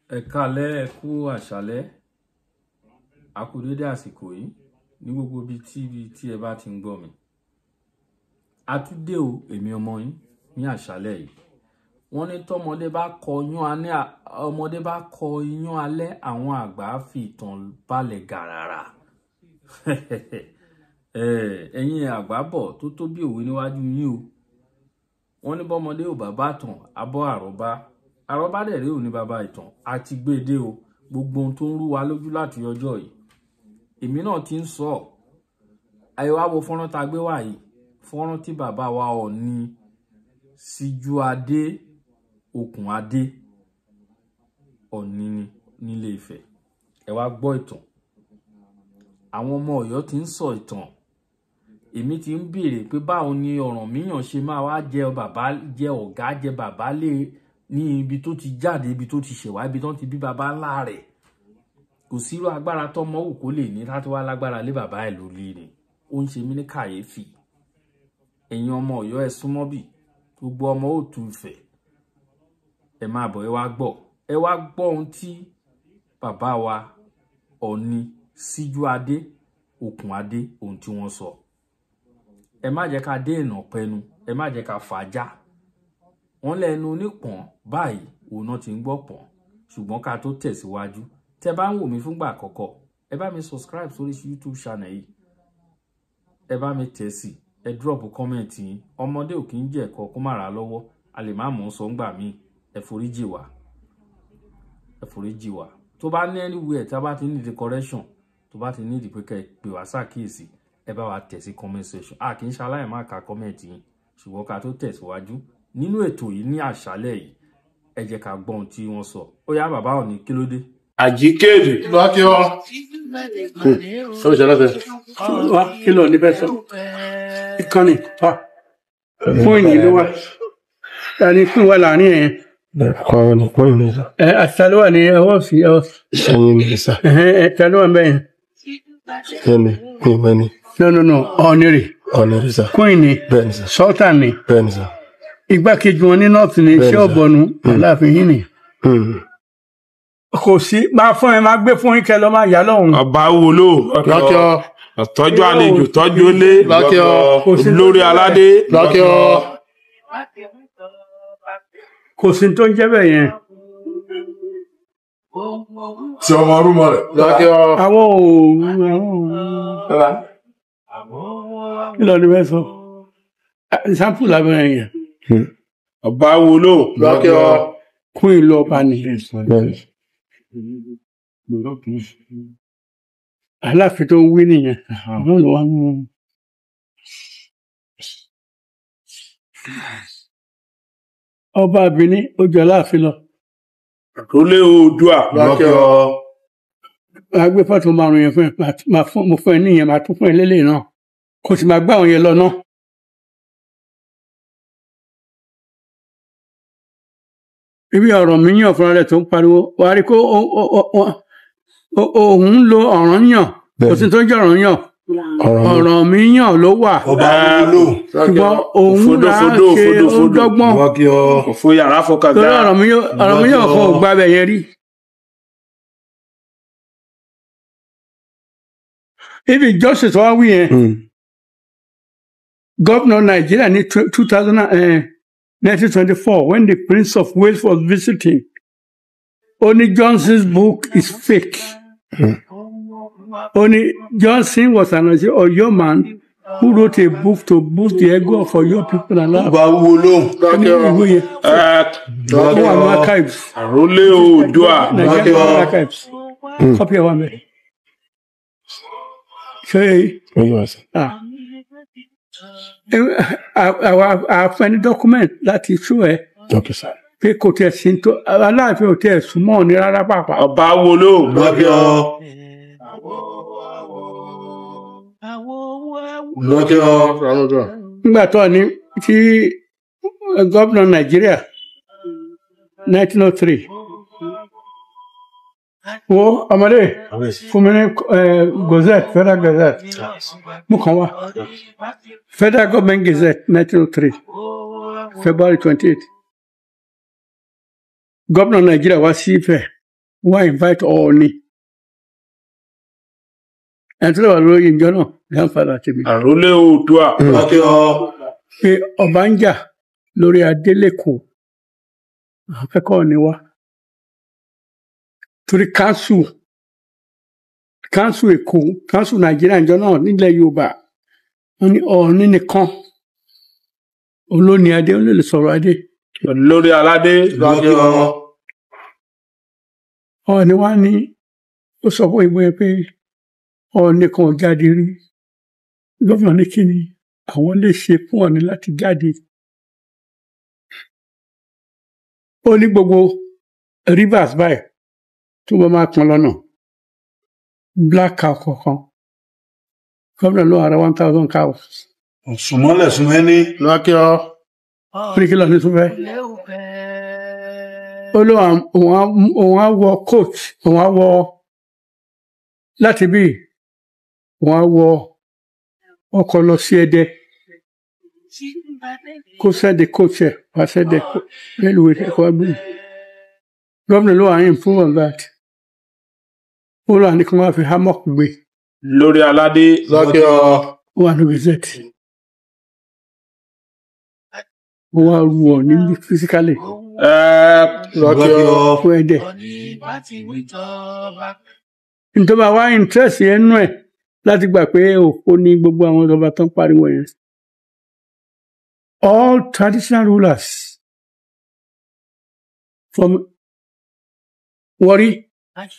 Ẹ káalẹ́, ẹ kú àṣálẹ́, a kú dédé àsìkò yìí ní gbogbo ibi tí ẹ bá ti ń gbọ́ mi. A tún dé o, èmi ọmọ yín ní àṣálẹ́ yìí. Wọ́n ní tọ́mọdé bá kọ iyán ọmọdé bá kọ iyán alẹ́, àwọn àgbà fi ìtàn balẹ̀ gàràrà. Ẹ̀yin àgbà bọ̀ tó tó bí òwe níwájú yín o. Wọ́n ní bọ́mọdé ò bá bá tàn, abọ́ àrọ́bá. Àrọ́bá dẹ̀ rí òní bàbá ìtàn. A ti gbé dé o, gbogbo ohun tó ń rú wa lójú láti ọjọ́ yìí. Èmi náà ti ń sọ. Àyè wá wo fọ́nrán tá a gbé wá yìí. Fọ́nrán tí bàbá wa Ọọ̀ni Síjúadé Okùnadé Ọọ̀ni ni nílé Ifẹ̀. Ẹ wá gbọ́ ìtàn. Àwọn ọmọ Ọ̀yọ́ ti ń sọ ìtàn. Èmi ti ń béèrè pé báwo ni Ọ̀rànmíyàn ṣe máa wá jẹ bàbá, jẹ ọ̀gá, jẹ bàbá lé ní ibi tó ti jáde, ibi tó ti ṣẹ̀wá, ibi tó ti bí bàbá ńlá rẹ̀. Kò sírú agbára tọmọ wù kó lè ní láti wá lágbára lé bàbá ẹ̀ lórí ni. Ó ń ṣe mí ní kàyéfì. Ẹ̀yin ọmọ Ọ̀yọ́, ẹ súnmọ́ bì. Gbogbo ọmọ Òtù Ifẹ̀, ẹ máa bọ̀, ẹ wá gbọ́. Ẹ wá gbọ́ ohun tí bàbá wa Ọọ̀ni Síjúadé Okùnadé, ohun tí wọ́n sọ. Ẹ má jẹ́ ká dé ìnà pẹnu, ẹ má jẹ́ ká fàájà. Wọ́n lẹ́nu onípọ̀n báyìí, òun náà ti ń gbọ́ pọ̀n. Ṣùgbọ́n ká tó tẹ̀síwájú, tẹ́ bá ń wò mí fúngbà àkọ́kọ́, ẹ bá mi subscribe sórí YouTube channel yìí. Ẹ bá mi tẹ̀ sí, ẹ drop comment yín. Ọmọdé ò kí ń jẹ́ ẹ̀kọ́ kó má ra lọ́wọ́. A lè má mọ̀ ọ́n sọ ńgbà míì. Ẹ foríjì wá. Ẹ foríjì wá. Tó bá ní anywhere tí a bá ti need correction, tó bá ti need pé kẹ́ ẹ pè wá ṣàkíyèsí, ẹ bá wa tẹ̀ sí comment section. A kì í ṣaláì má ka comment yín. Ṣùgbọ́n ká tó tẹ̀síwájú nínú ètò yìí ní àṣálẹ́ yìí, ẹ jẹ́ ká gbọ́ ohun tí wọ́n sọ. Ó yá, bàbá Ọọ̀ni, kí ló dé? Àjíkéde. Lọ́kíọ́. Sọ́wọ́ ṣe lọ́sẹ̀. Wá, kí ló ní bẹ́ẹ̀ sọ? Ìkànnì wá fún ìyìn ló wà ẹni fún wa láàrin ẹ̀. Kọ́ ni kọ́ ni sà. Ẹ àti ló wà ní ọwọ́ sí ọ. Ẹyin ni sà. Ẹ ta ló wà ń bẹ̀ yẹn? Ẹni mi mọ ni. No, no, no, Ọọ̀ni rè. Ọ̀nì rí sà. Queen ni. Bẹ́ẹ̀ ni sà. Sultan ni. Bẹ́ẹ̀ ni sà. Igbákejì wọn ní north ni. Bẹ́ẹ̀ ni ṣé sà. Ọ̀bọ̀nù Aláàfin yìí ni. Kò sí máa fún ẹ, máa gbé fún yín kẹ lọ máa yà lọ́hùn. Ọba wo ló? Lọ́kíọ́. Tọ́jú àlejò, tọ́jú ilé. Lọ́kíọ́. Kò sí tó Lórí ń jẹ́ aládé. Lọ́kíọ́. Kò sí tó ń jẹ́ bẹ́ẹ̀ yẹn. Tí ọmọ rúmọ rẹ̀. Lọ́kíọ́. Àwọn ò kí ló ní bẹ́ẹ̀ sọ? Sample lábẹ́rẹ́ yẹn. Ọba wo ló? Lọ́kíọ́. Queen ló ọba ni. Bẹ́ẹ̀ ni. Aláàfin tó ń wí nìyẹn, àwọn ló wá ń mú. Ọba Benin ó jọ Aláàfin lọ. Àrólé Oòduà. Lọ́kíọ́. Máa gbé fọ́tò márùn yẹn fún ẹ, máa fún mo fún ẹ níyẹn, máa tún fún ẹ lélẹ̀ náà, kó sì máa gbá àwọn yẹn lọ náà. Ibi ọ̀rọ̀ mi yàn fúnra rẹ̀ tó ń pariwo, wàá rí kó òun ń lo ọ̀ràn yàn, kò sí tó ń jẹ́ ọ̀ràn yàn. Ọ̀rọ̀ mi. Ọ̀ràn mi yàn ló wà. Ọba wúlò. Ṣùgbọ́n òun Fodò, là á fodò, ṣe fodò, ó fodò. dọ́gbọ́n. Lọ́kíọ́. Òfò yàrá fọkàn Torí gá. ọ̀rọ̀ mi yàn kan ò gba abẹ yẹn rí. Ibi justice wa wí yẹn, gómìnà Nàìjíríà ní two thousand 1924, when the Prince of Wales was visiting, ó ní Johnson's book is fake. Ó ní Johnson was an Ọ̀yọ́ man who wrote a book to boost the ego of Ọ̀yọ́ people and laugh. Ọba wúlò. Ó ní ìwé yẹn ó wà ní archives. Àrólé Oòduà. Nigerian archives, copy ẹ̀ wà mẹ́. Ṣé Ó yẹ wá sà. ah àwa àfẹn ní document láti tú ẹ Okay sà. pé kò tiẹ̀ sí tó Aláàfin ò tiẹ̀ súnmọ́ ní rárá pàápàá. Ọba wo ló? Lọ́kíọ́. Lọ́kíọ́. Nígbà tó ní tí gómìnà Nàìjíríà 1903, wo ọmọdé fún mi ní gazette, federal gazette mú kan wá, Federal Government Gazette 1903, February 28, gómìnà Nàìjíríà wá sí Ifẹ̀. Wá invite Ọọ̀ni, ẹni tó lè wà lórí ìjọ náà, grandfather tèmi, Àrólé Oòduà. Pé ọba ń jà lórí adé l'Ékòó, akẹ́kọ̀ọ́ ni wá, torí council Èkó, council Nàìjíríà ìjọ náà nílẹ̀ Yorùbá, wọ́n ní Ọọ̀ni nìkan olóní adé, ó lè sọ̀rọ̀ adé. Lórí aládé. Ọọ̀ni wá ní, ó sọ fún ìbò yẹn pé Ọọ̀ni kan ò jáde rí. Gómìnà ní kí ni àwọn lè ṣe fún Ọọ̀ni láti jáde. Ó ní gbogbo rivers báyìí tó bá máa pọn lọ́nà, black cow kọ̀ọ̀kan, gómìnà ló ara 1,000 cows. Sùmọ́lẹ̀ súnmẹ́ni. Ó ní kí lọ́ọ̀ni tún fẹ́. Ó ló òun á wọ coach, òun á wọ láti bí òun á wọ ọkọ̀ lọ sí Ẹdẹ, kó send coach ẹ̀ wá sẹ́dẹ̀ railway ẹ̀kọ́ ẹ̀gbìn. Gómìnà ló wà ní improve on that. Ó lọ ní kí wọ́n fi hammock gbé. Lórí aládé. Ó wà ní gazette. Ó wá ru ọ ní physically fún Ẹdẹ. Nítorí àwa interest yẹn nú ẹ̀ láti gbà pé òfo ní gbogbo àwọn ọba tó ń pariwo yẹn. All traditional rulers from Warri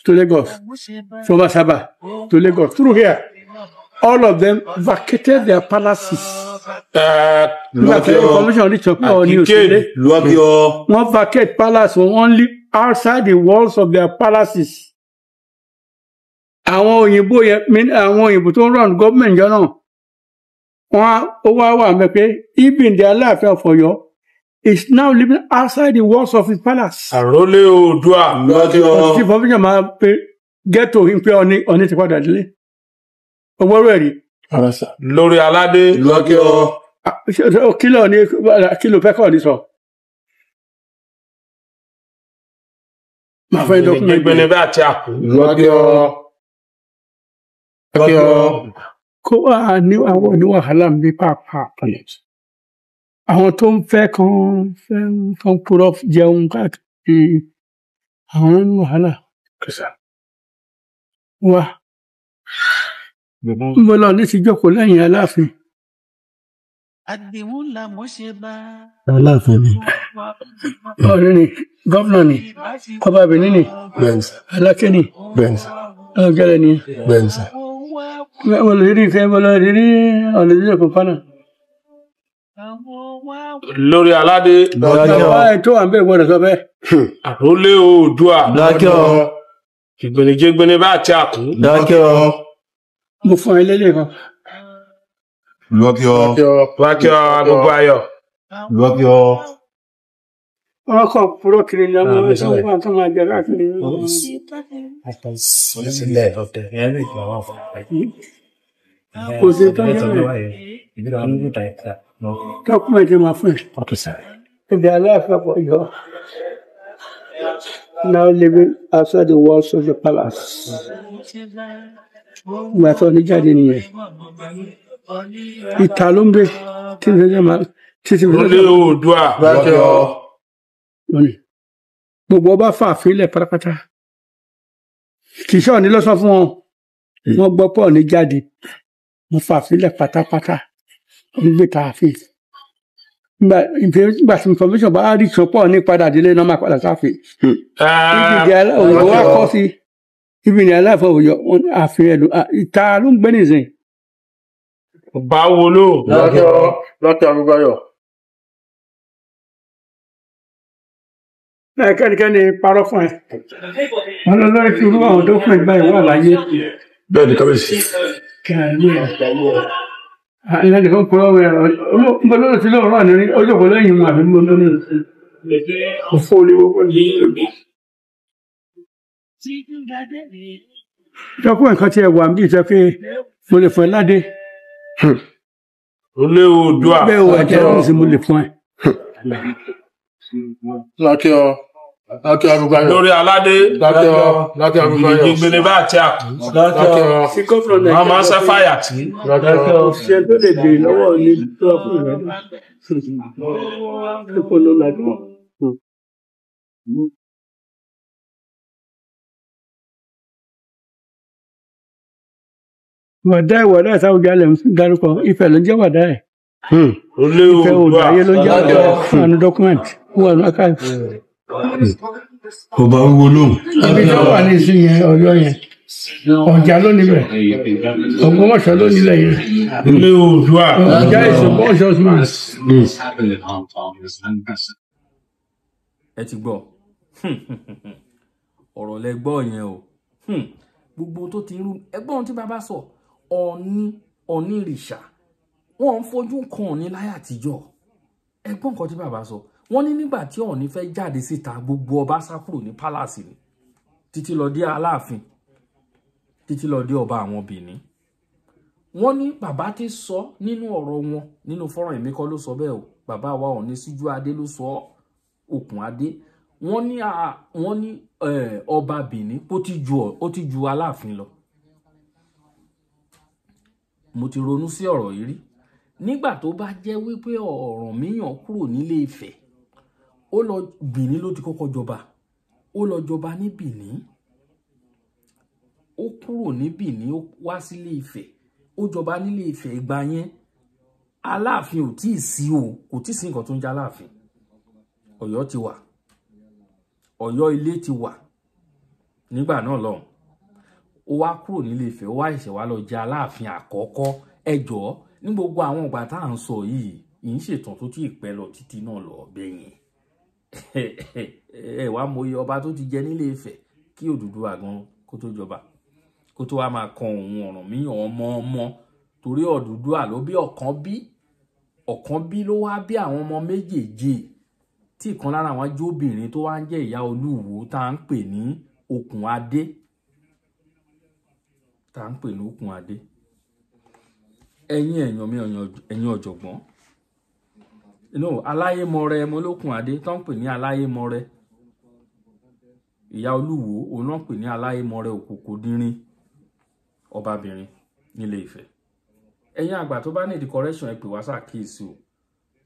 to Lagos, from Asaba to Lagos, through here, all of them vacated their palaces. Nígbà tí information reach up Ọọ̀ni òṣèré, wọ́n vacate palace wọn, wọ́n live outside the walls of their palaces. Àwọn òyìnbó yẹn, àwọn òyìnbó tó ń run government jọ náà, wọ́n ó wá wà mẹ́ pé even the Aláàfin of Ọ̀yọ́ is now living outside the walls of his palace. Àrólé Oòduà. Tí information máa pe get to him pé Ọọ̀ni ti padà délé. Owó rẹ̀ rí. Lórí aládé. Kí ló ní, kí ló fẹ́ kọ́ ni sọ? Màá fẹ́ document. Gbẹgbẹni bá àti àkú. Kó wà ní àwọn ní wàhálà ń bí pàápàá. Àwọn tó ń fẹ́ kan fẹ́ kan purọ́ jẹun káàkiri, àwọn ní wàhálà. Wá. Ń bọ́ lọ ní ti jókòó lẹ́yìn Aláàfin. Aláàfin ni. Ọ̀rẹ́ ni, governor ni, ọba Benin ni, Aláké ni, ọ̀gẹ́rẹ́ ni. Wọ́n lè rí ìfẹ́, wọ́n lè rí ọ̀nà ìdílé kọ̀ọ̀kan náà. Lórí aládé. Bàbá ẹ̀ tó wà ń bẹ̀ gbọ́dọ̀ sọ bẹ́ẹ̀. Àrólé Oòduà. Jẹgbẹnijẹgbẹni bá àti àkú. Mo fún ẹ lélẹ̀ kan. Wákìá gbogbo ayọ̀. Wọ́n kàn purọ́ kiri ní ọmọ tó ń wá tó máa jẹ káàkiri. Kò sí tó yẹ bẹ́ẹ̀. Document máa fún ẹ. The Aláàfin of Ọ̀yọ́ now living outside the walls of the palace. Ìgbà tó ní jáde nìyẹn. Ìta ló ń gbé títí Àrólé Oòduà. Lónìí. Gbogbo ọba fàáfin lẹ̀ pátápátá. Kì í ṣe Ọọ̀ni ló sọ fún wọn. Wọ́n gbọ́ pé Ọọ̀ni jáde. Wọ́n fàáfin lẹ̀ pátápátá. Wọ́n gbé tààfin. Nígbà tí information bá rí sọ pé Ọọ̀ni padà délé náà máa padà sáfin. Ibi ìdí òyìnbó wá kọ́ sí. Ibi ìdí Aláàfin Ọ̀yọ́ ààfin ẹ̀lú ìta ló ń gbé nìsín. Báwo ló? Kẹ́nikẹ́ni parọ́ fún ẹ. Wọ́n lọ lórí tí irú àwọn document báyìí wà láyé. Bẹ́ẹ̀ni kábíyèsí. Ìlànà kan kúrò rẹ̀ ń bọ́ lórí tí lóòrùn àná ní ọjọ́ kò lẹ́yìn wọn àbí mo lórí. Òfò ni gbogbo ní. Document kan tí ẹ wà níbi ìjọ pé mo lè fún ẹ ládé. Àrólé Oòduà. Bẹ́ẹ̀ wà jẹ́ ẹ̀rọ sí mo lè fún ẹ. Lórí aládé. Gbìngbìn bá àti àkú. Sí gómìnà Nàìjíríà. Wọ́n máa ń sẹ́fàyà tí. Kò sí ẹni tó lè béèrè lọ́wọ́ ní tó wà fún ìrẹ́lẹ̀. Epo ló lajú. Wàdáì wàdáì sáwùjá lẹ̀ ń dárúkọ Ifẹ̀ ló ń jẹ́ wàdáì. Olé Ifẹ̀ Oòduà. òdàyé ló ń jẹ́ wàdáì. Fún àánú dọ́kúmẹ̀ntì, wà ní archive. Ọba wíwo lóhùn. Ibi tó wà ní ìsìn yẹn, Ọ̀yọ́ yẹn, Ọ̀já ló níbẹ̀, Ògbómọ̀ṣọ́ ló nílẹ̀ yẹn. Olé Oòduà. Ọ̀já is Ògbómọ̀ṣọ́'s man. Ẹ ti gbọ́ ọ̀rọ̀ lẹ gbọ́ yẹn o. Gbogbo tó ti ń rú ẹgbọ́n tí bàbá sọ, Ọ̀ọ̀ni Ọ̀nìrìṣà wọ́n ń fojú kan Ọ̀ọ̀ni láyé àtijọ́. Ẹgbọ́n nǹkan tí bàbá sọ, wọ́n ní nígbà tí Ọ̀ọ̀ni fẹ́ jáde síta, gbogbo ọba sá kúrò ní pálàsì ni, títí lọ dé Aláàfin, títí lọ dé ọba àwọn Bìní. Wọ́n ní bàbá ti sọ nínú ọ̀rọ̀ wọn nínú fọ́nrán, èmi kọ́ ló sọ bẹ́ẹ̀ o, bàbá wa Ọ̀ọ̀ni Síjú Adé ló sọ ọ́, Okùn Adé. Wọ́n ní wọ́n ní ọba Bìní ó ti ju Aláàfin lọ. Mo ti ronú sí ọ̀rọ̀ yìí rí. Nígbà tó bá jẹ́ wípé Ọ̀rànmíyàn kúrò nílé Ifẹ̀, ó lọ Bìní ló ti kọ́kọ́ jọba, ó lọ jọba ní Bìní, ó kúrò ní Bìní, ó wá sílé Ifẹ̀, ó jọba nílé Ifẹ̀. Ìgbà yẹn Aláàfin ò tíì sí o, kò tíì sí nǹkan tó ń jẹ́ Aláàfin. Ọ̀yọ́ ti wà, Ọ̀yọ́ ilé ti wà nígbà náà lọ́hùn. Ó wá kúrò nílé Ifẹ̀, ó wá ìṣẹ̀ wá lọ jẹ Aláàfin àkọ́kọ́. Ẹ jọ̀ọ́, ní gbogbo àwọn ìgbà tá à ń sọ yìí, ì ń ṣètàn tó tí ì pẹ́ lọ títí náà lọ bẹ́yẹn. Ẹ wá mọ iye ọba tó ti jẹ nílé Ifẹ̀ kí Odùduwà gan kó tó jọba, kó tó wá máa kan òun Ọ̀rànmíyàn ọmọ ọmọ, torí Odùduwà ló bí Ọ̀kànbí. Ọ̀kànbí ló wá bí àwọn ọmọ méjèèjì, tí ìkan lára àwọn ajóbìnrin tó wá ń jẹ́ ìyá Olúwo tá à ń pè ní Okùn Adé, tá à ń pè ní Okùn Adé. Ẹ̀yin èèyàn mi, ẹ̀yin ọ̀jọ̀gbọ́n, no Aláyémọrẹ mo lókun Adé tó ń pè ní Aláyémọrẹ, ìyá Olúwo òun náà pè ní Aláyémọrẹ Òkòkòdínrín, ọbabìnrin nílé Ifẹ̀. Ẹ̀yin àgbà tó bá ní ìdí correction, ẹ pè wá ṣàkíyèsí o.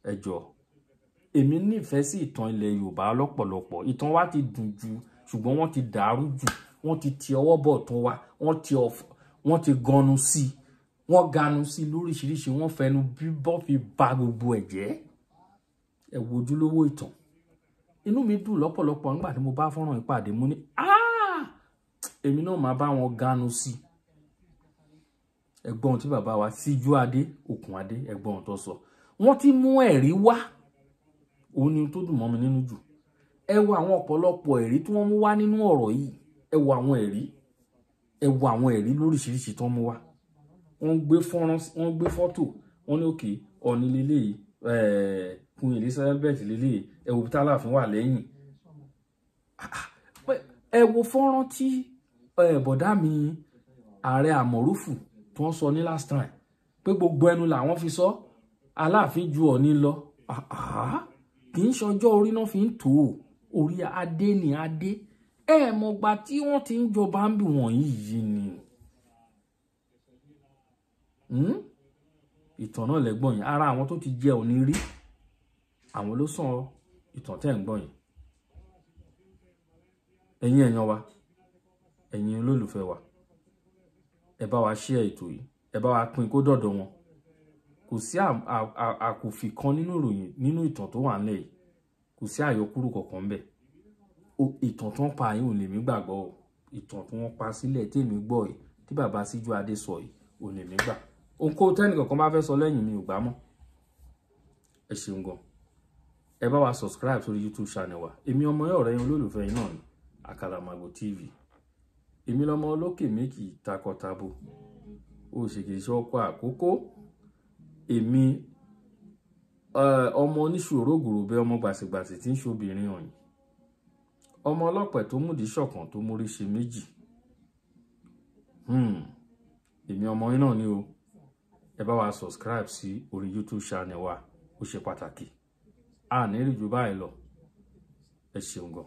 Ẹ jọ̀ọ́, èmi nífẹ̀ẹ́ sí ìtàn ilẹ̀ Yorùbá lọ́pọ̀lọpọ̀. Ìtàn wa ti dùn jù, ṣùgbọ́n wọ́n ti dàrú jù, wọ́n ti ti ọwọ́ bọ̀ tán wa, wọ́n ti ganu sí i, wọ́n ganu sí i lóríṣiríṣi, wọ́n fẹnu bíbọ́ fi ba gbogbo ẹ̀ jẹ́. Ẹ wo ojúlówó ìtàn. Inú mi dùn lọ́pọ̀lọpọ̀ nígbà tí mo bá fọ́nrán ìpàdé, mo ní èmi náà máa bá wọn ganu sí i. Ẹ̀gbọ́n tí bàbá wa Síjú Adé Okùn Adé, ẹ̀gbọ́n tó sọ, wọ́n ti mú ẹ̀rí wá, òun ni tó dùn mọ́ mi nínú jù. Ẹ wo àwọn ọ̀pọ̀lọpọ̀ ẹ̀rí tí wọ́n mú wá nínú ọ̀rọ̀ yìí. Ẹ wo àwọn ẹ̀rí, ẹ wo àwọn ẹ̀rí lóríṣiríṣi tó ń mú wá. Wọ́n gbé fọ́nrán, wọ́n gbé fọ́tò, wọ́n ní òkè Ọ̀ọ̀ni lélẹ́yìí, Queen Elizabeth lélẹ́yìí, ẹ wo Aláàfin wà lẹ́yìn. Ẹ wo fọ́nrán tí bọ̀dá mi ààrẹ Àmọ̀rúfù tí wọ́n sọ ní last time pé gbogbo ẹnu làwọn fi sọ Aláàfin ju Ọ̀ọ̀ni lọ. Kì í ṣọjọ́ orí náà fi ń tò ó, orí adé ni adé. Ẹ mọ̀gbà tí wọ́n ti ń jọba ń bì wọ̀nyí yìí ni. Ìtàn náà lẹ́gbọ̀n yìí, ara àwọn tó ti jẹ Ọ̀ọ̀ni rí, àwọn ló sọ ìtàn tẹ́ ń gbọ́ yìí. Ẹ̀yin èèyàn wa, ẹ̀yin olólùfẹ́ wa, ẹ bá wa share ètò yìí, ẹ bá wa pín kó dọ̀dọ̀ wọn. Kò sí àkòfì kan nínú ìròyìn, nínú ìtàn tó wà nílẹ̀ yìí, kò sí àyọkúrò kankan ńbẹ̀. Ìtàn tó ń pa yìí ò lè mí gbàgbọ́ o. Ìtàn tí wọ́n pa sílẹ̀ tèmi gbọ́ yìí, tí bàbá Síjú Adé sọ yìí, ò lè mí gbà. Ohunkóhun tẹ́nì kankan bá fẹ́ sọ lẹ́yìn mi ò gbà mọ́. Ẹ ṣeun gan. Ẹ bá wa subscribe sórí YouTube channel wa. Èmi ọmọ yẹn, ọ̀rẹ́ yín, olólùfẹ́ yín náà ni, Àkàlàmàgbò TV. Èmi lọmọ olókè méjì takọtabo, ó sì kì í ṣe ọkọ àkókò. Èmi ọmọ oníṣòro gòròbẹ, ọmọ gbàsìgbàsì tí ń ṣobìnrin ọ̀yìn, ọmọ ọlọ́pẹ̀ tó múdìí ṣọ̀kan tó mórí ṣe méjì. Èmi ọmọ yín náà ni o. Ẹ bá wa subscribe sí orí YouTube channel wa, ó ṣe pàtàkì. A ní rí ju báyìí lọ. Ẹ ṣeun gan.